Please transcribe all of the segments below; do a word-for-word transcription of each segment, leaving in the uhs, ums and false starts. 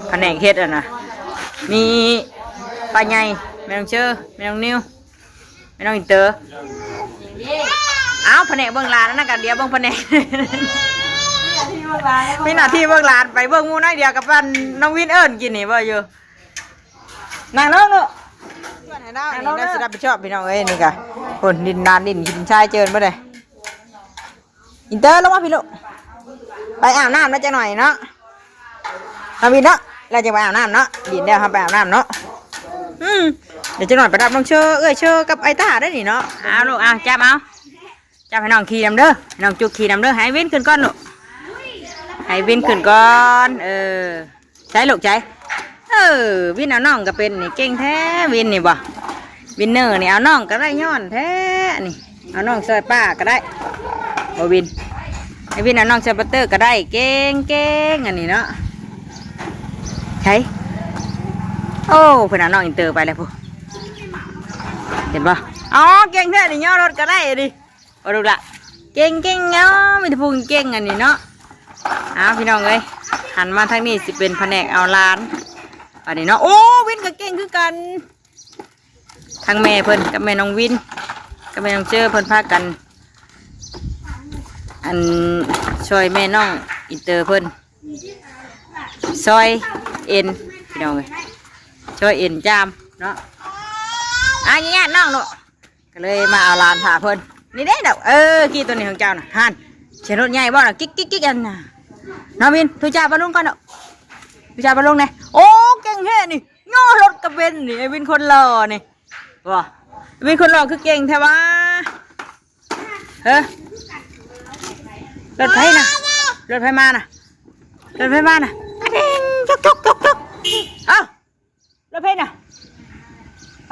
แผนกเฮ็ดอะนะ มีป้าใหญ่ แม่น้องเชอ แม่น้องนิว แม่น้องอินเตอร์ อ้าว แผนกเบิ่งหลานนั่นนะกัน เดี๋ยวเบิ่งแผนก มีหน้าที่เบิ่งหลาน ไปเบิ่งหมู่น้อยเดียวกับอันน้องวินเอิ้นกินนี่บ่อยู่ นั่งลงลูก นั่งลง นี่น่าสิรับผิดชอบพี่น้องเอ้ย นี่กะ คนดินนานดินกินชายเจินบ่ได้ อินเตอร์ลงมาพี่ลูก ไปอาบน้ำแล้วจักหน่อยเนาะ เอาวินเนาะ เราจะไปอาบน้ำเนาะ ดินเดี๋ยวเราไปอาบน้ำเนาะ อืม เดี๋ยวจักหน่อยไปรับน้องเชอ เอ้ยเชอกับไอ้ต้าได้นี่เนาะ เอาลูก เอาจับเอา จับให้น้องขี่นำเด้อ ให้น้องจุกขี่นำเด้อ ให้วินขึ้นก่อนลูก ให้วินขึ้นก่อน เออ ใช้ลูกใช้ เออ วินเอาน้องก็เป็นนี่ เก่งแท้ วินนี่บ่ วินเนอร์นี่เอาน้องก็ได้ย้อนแท้นี่ เอาน้องซอยป้าก็ได้ บ่วิน ให้วินเอาน้องซอยปัตเตอร์ก็ได้ เก่ง เก่ง อันนี้เนาะ ใช่ โอ้ เพิ่นเอาน้องอินเตอร์ไปแล้วพุ้น เห็นบ่ อ๋อ เก่งแท้นี่ ย่อรถก็ได้ดิ โอ้ ลูกละ เก่ง เก่ง เนาะ มีแต่ผู้เก่งอันนี้เนาะ อ้าว พี่น้องเอ้ย หันมาทางนี้สิเป็นแผนกเอาหลาน อันนี้เนาะ โอ้ วินก็เก่งคือกัน ทั้งแม่เพิ่นกับแม่น้องวิน กับแม่น้องเจอเพิ่นพากัน อัน ซอยแม่น้องอินเตอร์เพิ่น ซอยเอ็น พี่น้องเอ้ย ซอยเอ็นจามเนาะ อ่ะ ญาติน้องเนาะ ก็เลยมาเอาหลานพาเพิ่น นี่เด้เด้อ เออ ขี้ตัวนี้ของเจ้าน่ะ หัน เสียงรถใหญ่บ่น่ะ กิ๊ก กิ๊ก กิ๊ก อันน่ะ น้องวิน ทูจ่าปะลุงก่อนเนาะ ทูจ่าปะลุงเนี่ย โอ้ เก่งแท้นี่ ย่อรถกระเบนนี่ ไอ้วินคนหล่อนี่ บ่ ไอ้วินคนหล่อคือเก่งแท้วะ เฮ้อ รถไผน่ะ รถไผมาน่ะ รถไผมาน่ะ อะเด้ง จก จก จก จก เอ้า รถไผน่ะ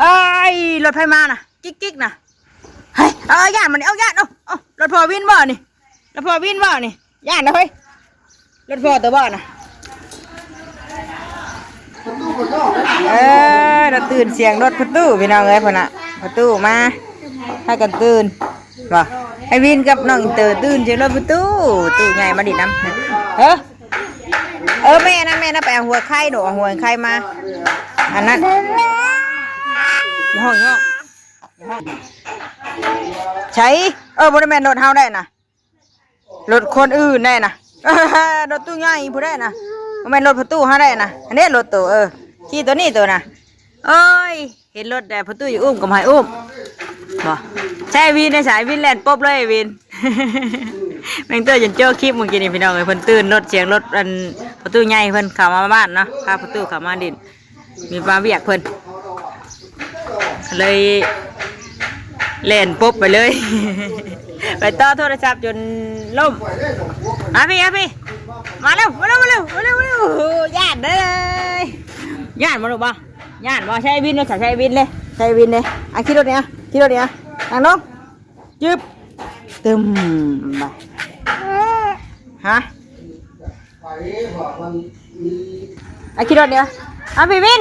เอ้ย รถไผมาน่ะ กิ๊ก กิ๊ก น่ะ เฮ้ย เอาย่านมัน เอาย่าน เอา เอา รถพ่อวินบ่นี่ รถพ่อวินบ่นี่ ย่านนะเฮ้ย รถพ่อตัวบ่น่ะ เออ เราตื่นเสียงรถประตูพี่น้องเอ้ย พ่นน่ะ ประตูมา ให้กันตื่น บ่ ไอ้วินกับน้องอินเตอร์ตื่นเสียงรถประตู ตู้ใหญ่มาดิดน้ำ เฮ้อ เออ แม่นะ แม่นะ ไปเอาหัวไข่หนู เอาหัวไข่มา อันนั้น ห้อง ห้อง ใช่ เออ บ่ได้แม่นรถเฮาได้น่ะ รถคนอื่นได้น่ะ รถตู้ใหญ่ผู้ได้น่ะ บ่แม่นรถประตูเฮาได้น่ะ อันนี้รถตู้ เออ ขี่ตัวนี้ตัวน่ะ โอ้ย เห็นรถแต่ประตูอยู่อุ้มก็บ่ให้อุ้ม บ่ ใช่วิน ในสายวินแล่นปุ๊บเลยวิน แม่งเตอร์จนโจ้คลิปเมื่อกี้นี่พี่น้องเอ้ย เพิ่นตื่นรถเสียงรถอันประตูใหญ่เพิ่นเข้ามาบ้านเนาะ พาประตูเข้ามาดิน มีมาเวียกเพิ่น เลยแล่นปุ๊บไปเลย ไปต่อโทรศัพท์จนล้ม อ่ะพี่ อ่ะพี่ มาเร็ว มาเร็ว มาเร็ว มาเร็ว มาเร็ว โอ้โห ย่านเลย ย่านมาลูกบ่ ย่านบ่ ใช้วินเลย ใช้วินเลย ใช้วินเลย อ่ะ ขี่รถเนี่ย ขี่รถเนี่ย นั่งลง จึ๊บ ตึม บ่ ฮะ อ่ะ ขี่รถเนี่ย อ่ะ พี่วิน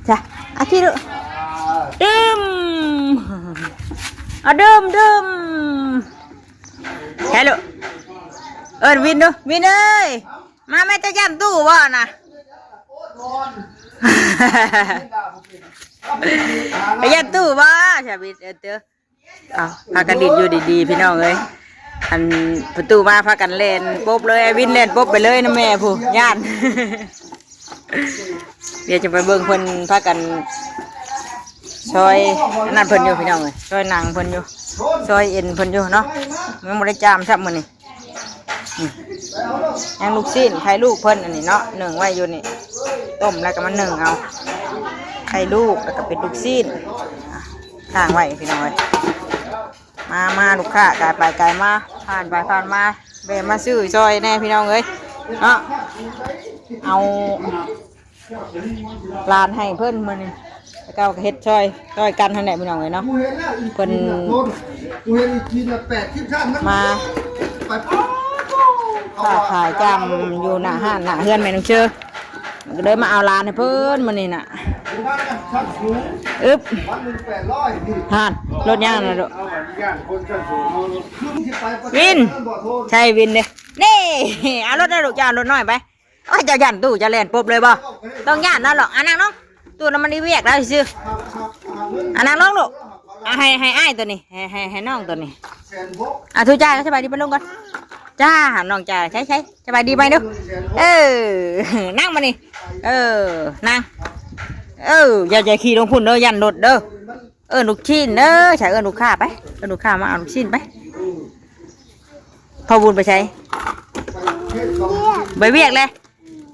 จ้ะ อ่ะ ขี่รถ ดึม อ่ะ ดึม ดึม ใช่ลูก เอิ้นวินดู วินเอ้ย มาแม่ จะย่านตู้บ่น่ะ ไปย่านตู้บ่ ใช่วิน เออ เตอ เอา พากันดิดอยู่ดีๆ พี่น้องเอ้ย อันประตูมาพากันแล่นปุ๊บเลย ไอ้วินแล่นปุ๊บไปเลยนะแม่ผู้ ย่าน เดี๋ยวจะไปเบิ่งเพิ่นพากัน ซอยอันนั้นเพิ่นอยู่พี่น้องเอ้ย ซอยหนังเพิ่นอยู่ ซอยเอ็นเพิ่นอยู่เนาะ มันบ่ได้จามซ้ำมื้อนี้ นี่ ยังลูกชิ้น ไข่ลูกเพิ่นอันนี้เนาะ นึ่งไว้อยู่นี่ ต้มแล้วก็มานึ่งเอา ไข่ลูก แล้วก็เป็นลูกชิ้น อ่ะ ข้างไว้พี่น้องเอ้ย มา มาลูกค้า กายไปกายมา ผ่านไปผ่านมา แวะมาซื้อซอยแน่พี่น้องเอ้ย เนาะ เอาหลานให้เพิ่นมื้อนี้ แล้วก็เฮ็ดซอย ซอยกันหั่นแหละพี่น้องเอ้ยเนาะ เพิ่น กูเห็นอีกทีน่ะแปดคลิปท่านนะ มา ไปป๊าบ ค้าขายจำอยู่หน้าห้านหน้าเฮือนแม่น้องเชอ ก็เลยมาเอาหลานให้เพิ่นมื้อนี้น่ะ อึ๊บ หั่น รถย่างน่ะลูก วิน ใช่วินเด้ นี่ เอารถนะลูก จะเอารถน้อยไป โอ้ย เจ้าย่านตู้ เจ้าแล่นปบเลยบ่ ต้องย่านนั่นหรอก อ่ะ นั่งลง ตู้นั้นมันได้เวียกแล้วซื่อ อ่ะ นั่งลงลูก อ่ะ ให้ ให้อ้ายตัวนี้ ให้ ให้ ให้น้องตัวนี้ อ่ะ ทูจ่ายก็สบายดี ไปลงก่อน จ้า น้องจ่าย ใช้ ใช้ สบายดีไหมดู เออ นั่งมานี่ เออ นั่ง เออ อย่า อย่าขี่ลงพุ่นเด้อ ย่านรถเด้อ เอิ้นลูกชิ้นเด้อ ใช้ เอิ้นลูกค้าไป เอิ้นลูกค้ามาเอาลูกชิ้นไป พ่อบุญไปใช้ ไปเวียกเลย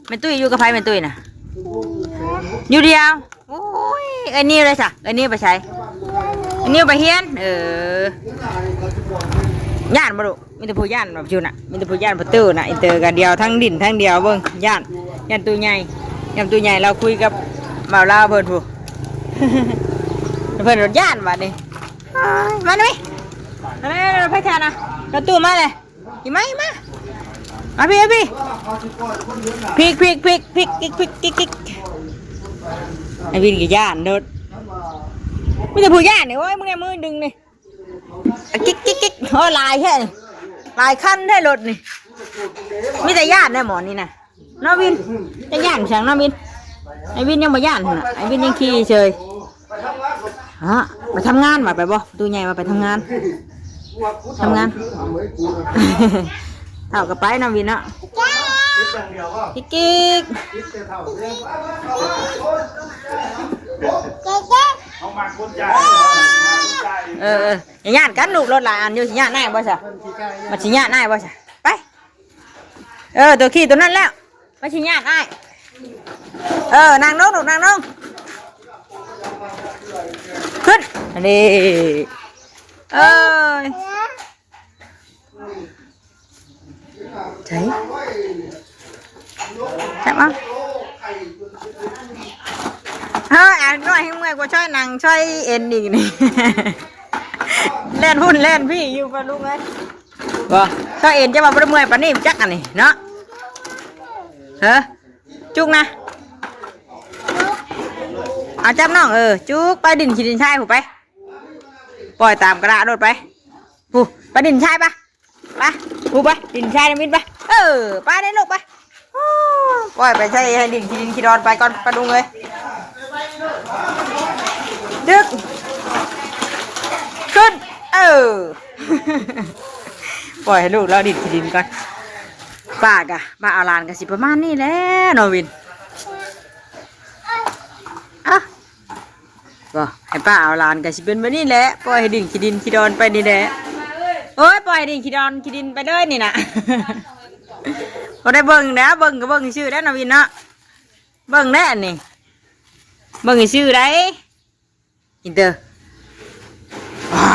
แม่ตุ้ยอยู่กับไผ แม่ตุ้ยน่ะ อยู่เดียว โอ้ย ไอ้นิวเลยจ้ะ ไอ้นิวไปใช้ ไอ้นิวไปเฮียน เออ ย่านบ่ลูก มีแต่ผู้ย่านแบบอยู่น่ะ มีแต่ผู้ย่านประตูน่ะ อินเตอร์กันเดียว ทั้งดินทั้งเดียวเบิ่ง ย่าน ย่านตู้ใหญ่ ย่านตู้ใหญ่ เราคุยกับบ่าวลาวเพิ่นผู้ เพิ่นรถย่านบัดนี้ อ้าย มาหน่อย มาเลย ไปแทนนะ รถตู้มาเลย อีกไหม มา มาพี่ มาพี่ พลิก พลิก พลิก พลิก พลิก พลิก พลิก พลิก ไอ้วินก็ย่านรถ มีแต่ผู้ย่านนี่ โอ้ย มึงเนี่ย มือดึงนี่ อะ กิก กิก กิก โอ้ หลายแท้นี่ หลายคันแท้รถนี่ มีแต่ย่านแน่หมอนี่นะ น้องวิน จะย่านเสียงน้องวิน ไอ้วินยังบ่ย่านหั่นน่ะ ไอ้วินยังขี่เฉย ฮะ ไปทำงานว่ะ ไปบ่ ตู้ใหญ่ว่าไปทำงาน ทำงาน เท่ากับไปน้องวินเนาะ กิก กิก เขามาคนใจ เออ เออ อย่าย่านกันลูก รถหลายอันอยู่ สิย่านได้บ่ซะ มันสิย่านได้บ่ซะ ไป เออ ตัวขี้ตัวนั้นแล้ว มันสิย่านได้ เออ นั่งลงลูก นั่งลง ขึ้น อันนี้ เอ้ย ใช่ จับเอา เฮ้ย อ่ะ นวดให้เมื่อยกว่าช่อยหนังช่อยเอ็นอีกนี่ แล่นหุ่นแล่นพี่อยู่ปะลูกเอ้ย บ่ ช่อยเอ็นจะมาบ่ได้เมื่อยปานนี้จักอันนี้เนาะ เฮ้อ จุกนะ เอาจับน้อง เออ จุกไปดินขี้ดินทรายผู้ไป ปล่อยตามกระดาษรถไป ผู้ ไปดินทรายปะ ไป ผู้ไป ดินทรายน้ำมินไป เออ ไปเลยลูกไป โอ้ ปล่อยไปใส่ให้ดินขี้ดินขี้ดอนไปก่อน ปะลุงเอ้ย ดึก ขึ้น เออ ปล่อยให้ลูกเราดินขี้ดินก่อน ป้ากะ มาเอาหลานกะสิประมาณนี้แหละเนาะวิน อ่ะ บ่ ให้ป้าเอาหลานกะสิเป็นแบบนี้แหละ ปล่อยให้ดินขี้ดินขี้ดอนไปนี่แหละ โอ้ย ปล่อยให้ดินขี้ดอนขี้ดินไปเลยนี่นะ บ่ได้เบิ่งนะ เบิ่งก็เบิ่งซื่อได้อนาวินเนาะ เบิ่งได้อันนี้ เบิ่งซื่อได้ อินเตอร์ อ่า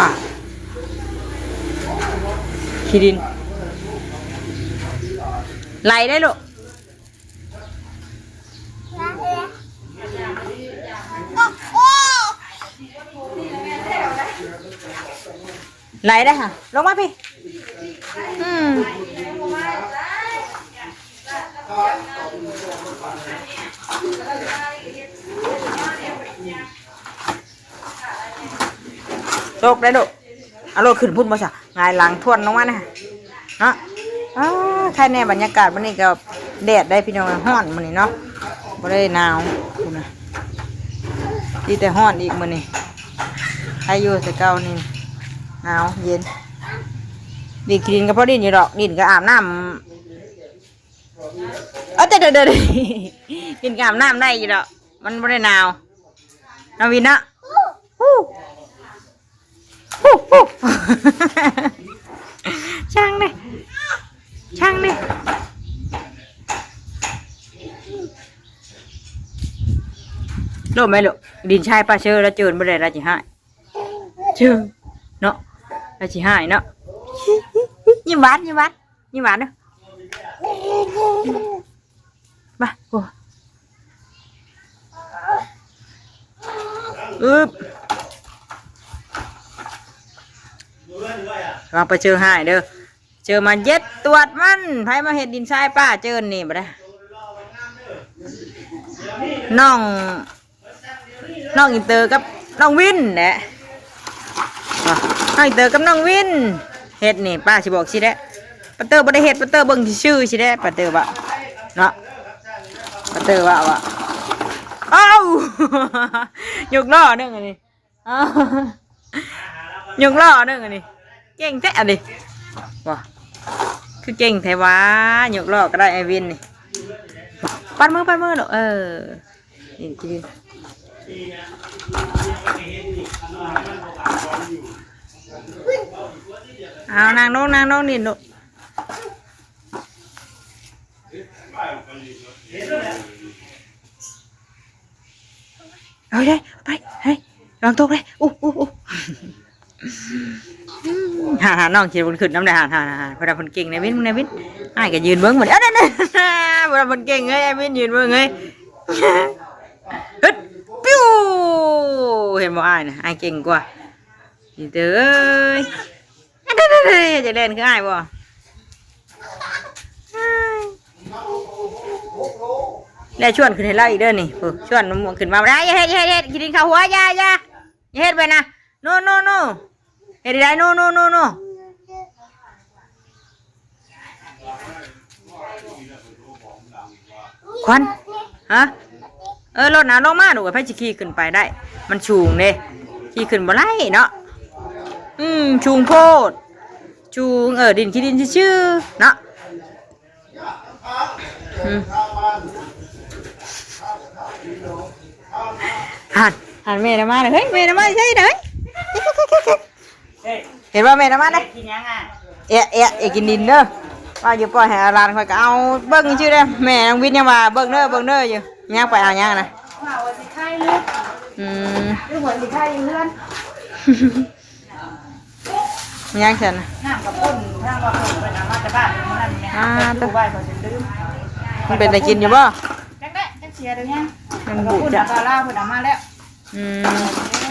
ขี้ดิน ไหลได้ลูก ไหลได้ค่ะ ลงมาพี่ อืม ตกได้ลูก เอาโลดขึ้นพุ่นบ่ซะ หงายหลังทวนลงมานะ เนาะ อ้า ใครแน่บรรยากาศมื้อนี้ก็แดดได้พี่น้อง ฮ้อนมื้อนี้เนาะ บ่ได้หนาว พู้นนะ มีแต่ฮ้อนอีกมื้อนี้ ใครอยู่แต่เก่านี่ หนาวเย็น ดินขี้ดินก็พอดินอยู่ดอก ดินก็อาบน้ำ เอ้า เดี๋ยวๆๆ ดินก็อาบน้ำได้อยู่ดอก มันบ่ได้หนาว เนาะวินเนาะ ฮู้ ฮู้ ฮู้ ช่างเด้ ช่างเด้ โลดไหมลูก ดินทรายป้าเชิญแล้วเจิญบ่ได้ แล้วสิฮ้าย เจิญเนาะ แล้วสิฮ้ายเนาะ ยิ้มหวาน ยิ้มหวาน ยิ้มหวานเด้อ มา โอ้ อึบ วางไปเจอหายเด้อ เจอมาเย็ดตรวจมัน ไผมาเฮ็ดดินทรายป้าเจิญนี่บ่ได้ น้อง น้องอินเตอร์กับน้องวินแหละ อ่ะ น้องอินเตอร์กับน้องวิน เฮ็ดนี่ ป้าสิบอกสิแหละ ป้าเตอร์บ่ได้เฮ็ด ป้าเตอร์เบิ่งซื่อๆสิแหละ ป้าเตอร์ว่า เนาะ ปาเตอร์ว่าว่า เอ้า ยกล้อหนึ่งอันนี้ อ้าว ยกล้อหนึ่งอันนี้ เก่งแท้อันนี้ ว้า คือเก่งแท้วะ ยกล้อก็ได้ไอ้วินนี่ ปัดมือ ปัดมือลูก เออ นี่คือ เอา นั่งลง นั่งลง นี่ลูก เอาเลย ไป เฮ้ย ลองตกเลย อู้อู้อู้ หา หา น้องเขียนบนขึ้นน้ำได้ หา หา หา พอดำคนเก่ง นายวิน นายวิน อ้ายก็ยืนเบิ่งหมด เอ้ย นั่น นั่น นั่น พอดำคนเก่งเฮ้ย ไอ้วินยืนเบิ่งเฮ้ย ฮึด ปิ้ว เห็นบ่อ้ายนะ อ้ายเก่งกว่า นี่เด้อเอ้ย เด้อเด้อเด้อ จะเล่นคืออ้ายบ่ แล้วชวนขึ้นให้เราอีกเด้อนี่ โอ้ ชวนน้ำม่วงขึ้นมา ได้ อย่าเฮ็ด อย่าเฮ็ด อย่าเฮ็ด กินข้าวหัว อย่า อย่า อย่าเฮ็ดไปนะ no no no เฮ็ดได้ no no no no ขวัญ ฮะ เออ รถนะ ลงมา หนูกับไผสิขี่ขึ้นไปได้ มันสูงเด้ ขี่ขึ้นบ่ได้เนาะ อืม สูงโพด สูง เออ ดินขี้ดินซื่อๆเนาะ อืม หัน หันแม่น่ะมาเลย เฮ้ย แม่น่ะมาใช่ไหม เฮ้ย เห็นว่าแม่น่ะมาเลย กินยังอ่ะ เอะเอะเอะกินดินเด้อ ว่าอยู่ปล่อยให้อาหลานข่อยก็เอาเบิ่งชื่อเด้อ แม่น้องวิทย์ยังว่าเบิ่งเด้อ เบิ่งเด้ออยู่ ยังไปเอายังนะ ว่าว่าสิขายรถ อืม หรือว่าสิขายอยู่เฮือน ยังฉันนะ น้ำกระปุ้นทางว่าเพิ่นเอามาจากบ้านมื้อนั้นแม่ อ่า ไปตู้ไว้เขาจะลืม มันเป็นตากินอยู่บ่ จักแหละจักเสียหรือยัง มัน กระ บุ ปุ้น จ้ะ ปลาลาวเพิ่นเอามาแล้ว อืม เอ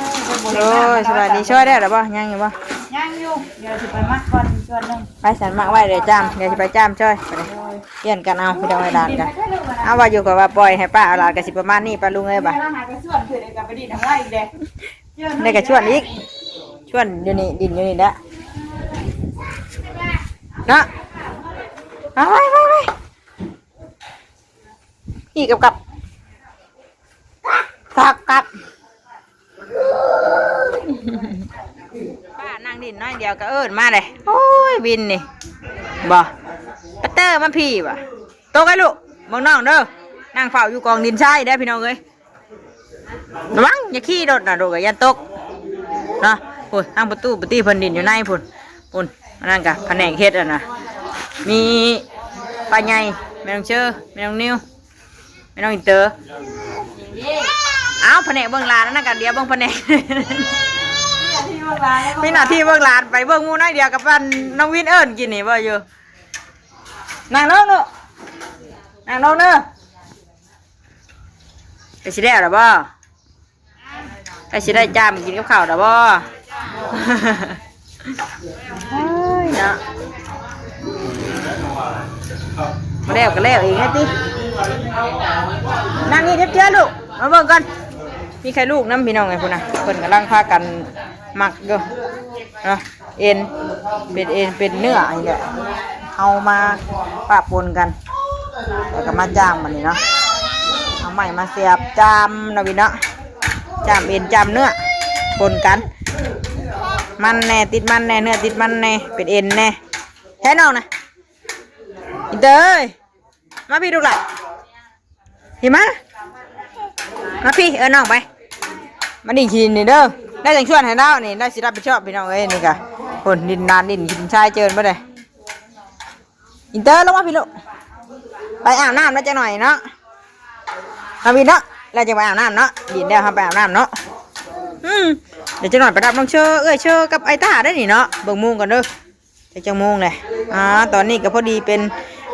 อเพิ่นบ่ได้ โอ้ย มา สบายดี ช่วยได้หรือบ่ ยังอยู่บ่ ยังอยู่ เดี๋ยวสิไปมัดก่อนส่วนหนึ่ง ไปสันมักไว้เดี๋ยวจ้าม เดี๋ยวสิไปจ้ามช่วย ไปเลย เปลี่ยนกันเอา ไปเอาไว้หลานกัน เอาว่าอยู่กับว่าปล่อยให้ป้าเอาหลานกันสิประมาณนี้ ป้าลุงเอ้ยบ่า เวลาหากระส่วนคือเดี๋ยวกลับไปดินเอาไว้อีกเด้ ได้กระชวนอีก ชวนอยู่นี่ ดินอยู่นี่แหละ เนาะ เอาไว้ไว้ไว้ พี่กับกับ กับกับ ป้านั่งดินน้อยเดียวก็เอิ้นมาเลย โอ้ย วินนี่ บ่ ปาเตอร์มาพี่บ่ ตกไอ้ลูก เบิ่งน้องเด้อ นั่งเฝ้าอยู่กองดินทรายเด้อพี่น้องเอ้ย ระวัง อย่าขี่รถนะลูก อย่าตก เนาะ โอ้ย ทางประตู ประตูเพิ่นดินอยู่ในพุ่น พุ่น อันนั้นกะแผนกเฮ็ดอะนะ มีป้าใหญ่ แม่น้องเชอ แม่น้องนิว แม่น้องอินเตอร์ เอ้า แผนกเบิ่งหลาน อันนั้นกะเดี๋ยวเบิ่งแผนก มีหน้าที่เบิ่งหลาน ไปเบิ่งหมู่น้อยเดียวกับอันน้องวินเอิ้นกินนี่บ่อยู่ นั่งลงลูก นั่งลงเด้อ ไปสิแล้วล่ะบ่ ไปสิได้จ้ามกินกับข้าวดอกบ่ เฮ้ยเนาะ มาแล้วก็แล้วเองนะติ นั่งนี่เดี๋ยวเจอลูก มาเบิ่งก่อน มีใครลูกน้ำพี่น้องไงพุ่นนะ เพิ่นกำลังพากันหมักอยู่เนาะ เอ็น เป็นเอ็น เป็นเนื้ออันนี้แหละ เอามาปะปนกัน แล้วก็มาจ้ามอันนี้เนาะ เอาไม้มาเสียบจ้ามนะวินเนาะ จ้ามเอ็นจ้ามเนื้อ ปนกัน มันแน่ติดมันแน่ เนื้อติดมันแน่ เป็นเอ็นแน่ แท้น้องนะ อินเตอร์เอ้ย มาพี่ลูกหล่ะ พี่มา มาพี่ เออน้องไป มาดินขี้ดินนี่เด้อ ได้จังชวนให้เรานี่ ได้สิรับผิดชอบพี่น้องเอ้ยนี่กะ คนดินดานดินกินชายเจินบ่ได้ อินเตอร์ลงมาพี่ลูก ไปอาบน้ำแล้วจังหน่อยเนาะ เอาวินเนาะ แล้วจะไปอาบน้ำเนาะ ดินแล้วเราไปอาบน้ำเนาะ อืม เดี๋ยวจังหน่อยไปรับน้องเชอ เอ้ยเชอกับไอ้ต้าได้นี่เนาะ เบิ่งโมงก่อนเด้อ จักจังโมงเลย อ่า ตอนนี้ก็พอดีเป็น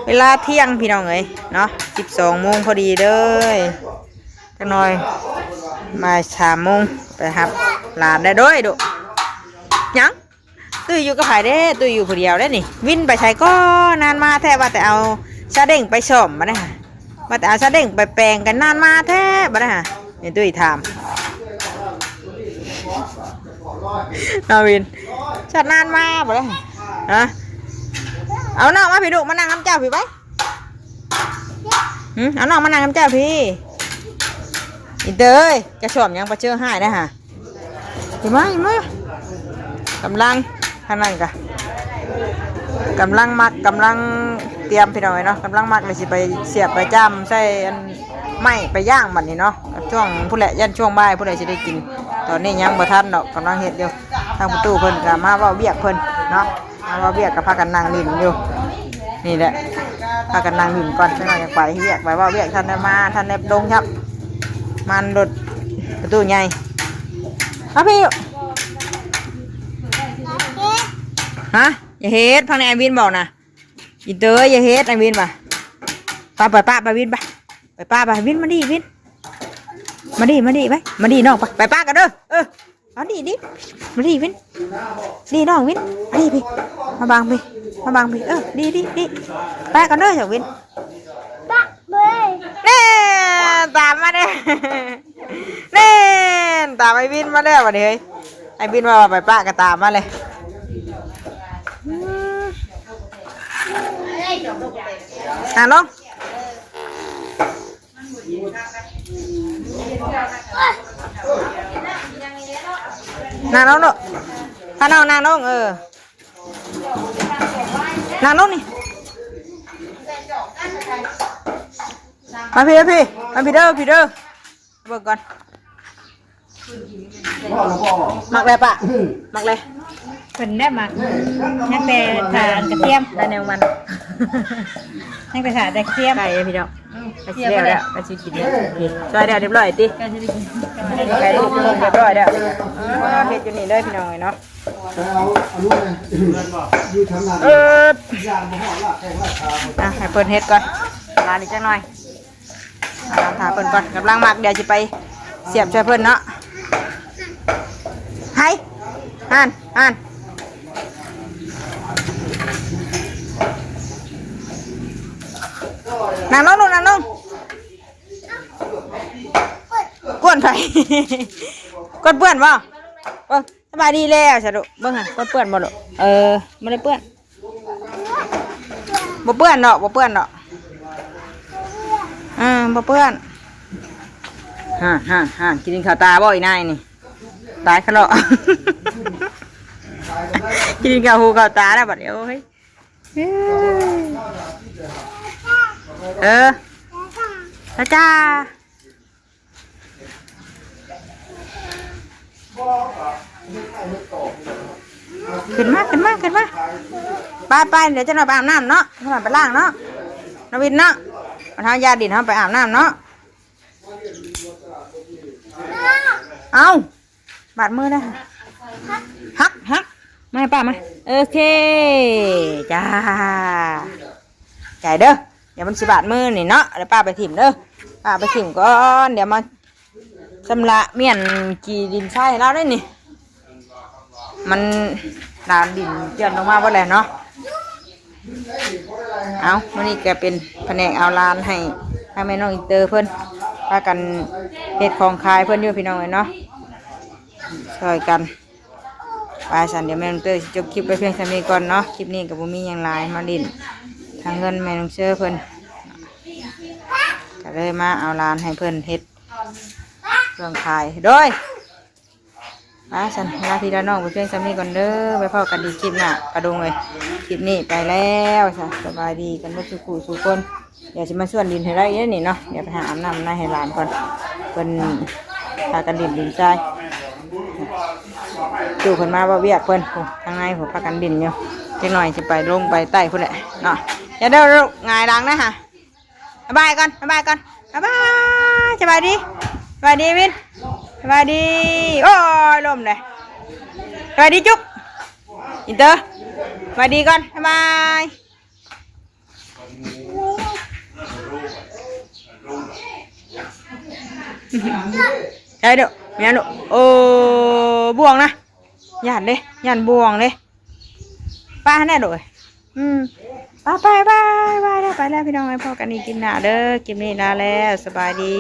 เวลาเที่ยงพี่น้องเอ้ยเนาะ สิบสองโมงพอดีเลย จังหน่อย มาสามโมง ไปรับหลานได้ด้วยดู ยัง ตุ้ยอยู่กับไผเด้ ตุ้ยอยู่ผู้เดียวได้นี่ วินไปไสก็นานมาแท้ ว่าแต่เอาซาเด้งไปซ่อมมาได้ค่ะ ว่าแต่เอาซาเด้งไปแปลงกันนานมาแท้บ่ได้ค่ะ นี่ตุ้ยถาม นาวิน ชัดนานมาบ่ได้ ฮะ เอาน้องมาพี่ลูก มานั่งน้ำเจ้าพี่ไป หืม เอาน้องมานั่งกับเจ้าพี่ อีเตย จะชอบหยังปะเจอหายนะฮะ เห็นไหม เห็นไหม กำลัง ทางนั้นกะ กำลังหมัก กำลังเตรียมพี่น้องเอ้ยเนาะ กำลังหมักเลยสิไปเสียบไปจ้ำใส่อันไม้ไปย่างบัดนี้เนาะ ช่วงพู้นแหละ ยันช่วงบ่ายพู้นแหละสิได้กิน ตอนนี้ยังบ่ทันดอก กำลังเฮ็ดอยู่ ทางประตูเพิ่นกะมาเว้าเวียกเพิ่นเนาะ มาเว้าเวียกกะพากันนั่งเล่นอยู่ นี่แหละ พากันนั่งเล่นก่อน จักหน่อยอยากไปเวียก ไปเว้าเวียก ทันได้มา ทันได้ลงครับ มันรถประตูใหญ่ มาพี่ ฮะ อย่าเฮ็ด พังในไอวินบอกนะ อีเตย อย่าเฮ็ด ไอวินว่ะ ไป ไปปะ ไปวินไป ไปปะ ไปวิน มาดิวิน มาดิ มาดิไป มาดิน้องไป ไปปะกันเด้อ เออ เอาดิดิ มาดิวิน ดิน้องวิน มาดิพี่ มาบังพี่ มาบังพี่ เออ ดิดิดิ ไปกันเด้อเจ้าวิน ปะเว้ย แน่ ตามมาเด้อ แน่ ตามไอวินมาแล้วบัดนี้เฮ้ย ไอวินว่าไปปะก็ตามมาเลย อืม อ่ะลง นั่งลงลูก พาน้องนั่งลง เออ นั่งลงนี่ มาพี่ มาพี่ มาพี่เด้อ พี่เด้อ เบิ่งก่อน มักเลยปะ มักเลย เพิ่นได้มัก ยังแต่ถ่าอันกระเทียม ได้แนวมัน ยังแต่ถ่าแต่กระเทียม ไก่พี่น้อง อืม ไปสิแล้วแล้ว ไปสิกินแล้ว นี่ ซอยแล้วเรียบร้อยติ ใกล้สิได้กิน ไก่ลูกเรียบร้อยแล้ว อ่า เฮ็ดอยู่นี่เลยพี่น้องเอ้ยเนาะ ไปเอาอันนู้นเลย อยู่ทางนั้น เออ ย่างบ่ฮอดลากแข้งลากขา อ่ะ ให้เพิ่นเฮ็ดก่อน ลาอีกจักหน่อย อ่า ถามเพิ่นก่อน กำลังหมัก เดี๋ยวสิไปเสียบช่วยเพิ่นเนาะ ไห้ อ่าน อ่าน นั่งลงลูก นั่งลง กวนไผ กวนเปื้อนบ่ เบิ่ง สบายดีแล้วสะดุ เบิ่งหั่น กวนเปื้อนบ่ลูก เออ บ่ได้เปื้อน บ่เปื้อนดอก บ่เปื้อนดอก เออ บ่เปื้อน ฮ่าฮ่าฮ่า กินข้าวตาบ่อีนายนี่ ตายขะเลาะ กินข้าวหูข้าวตาแล้วบัดนี้ โอ้ย เออ เออ จ้าจ้า ขึ้นมา ขึ้นมา ขึ้นมา ไปไป เดี๋ยวจะหน่อยไปอาบน้ำเนาะ จะหน่อยไปล้างเนาะ นวินเนาะ มาทางยาดินเฮาไปอาบน้ำเนาะ เอา บาดมือได้ หัก หัก มาให้ป้ามา โอเค จ้า จ่ายเด้อ เดี๋ยวมันสิบาดมือนี่เนาะ เดี๋ยวป้าไปถิ่มเด้อ ป้าไปถิ่มก่อน เดี๋ยวมาชำระเมียนขี้ดินทรายให้เราได้นี่ มัน ลานดินเจือนลงมาเบิดแล้วเนาะ เอา มื้อนี้ก็เป็นแผนกเอาลานให้ทางแม่น้องอินเตอร์เพิ่น พากันเฮ็ดของขายเพิ่นอยู่พี่น้องเอ้ยเนาะ ช่วยกัน ไป ซั่นเดี๋ยวแม่น้องเตอร์สิจบคลิปไว้เพียงเท่านี้ก่อนเนาะ คลิปนี้ก็บ่มีหยังหลาย มาเล่นทางเฮือนแม่น้องเซอร์เพิ่น ก็เลยมาเอาลานให้เพิ่นเฮ็ดเครื่องขาย โดย มา ซั่นลาพี่ลาน้องไปเพียงเท่านี้ก่อนเด้อ ไปพ้อกันอีกคลิปหน้า ปะดุงเอ้ย คลิปนี้ไปแล้ว ซะ สบายดีกันเบิดสู่ผู้สู่คน เดี๋ยวสิมาชวนดินให้ได้เด้อนี่เนาะ เดี๋ยวไปหาอาบน้ำในให้หลานก่อน เพิ่นพากันดินดินทราย ตู่เพิ่นมาเว้าเวียกเพิ่น โอ้ ทางในผมพากันดินอยู่ จักหน่อยสิไปลงไปใต้พุ้นแหละเนาะ อย่าเด้อลูก หงายหลังนะฮะ บ๊ายบายก่อน บ๊ายบายก่อน บ๊ายบาย สบายดี สบายดีวิน สบายดี โอ้ย ลมเลย สบายดีจุ๊บ อินเตอร์ สบายดีก่อน บ๊ายบาย ใช่เด้อ แม่นเด้อ โอ้ บ่วงนะ ย่านเด้ ย่านบ่วงเด้ ไปหั่นแน่โดย อืม ไป ไป ไป ไปแล้ว ไปแล้วพี่น้อง ไว้พ้อกันอีกคลิปหน้าเด้อ คลิปนี้ลาแล้ว สบายดี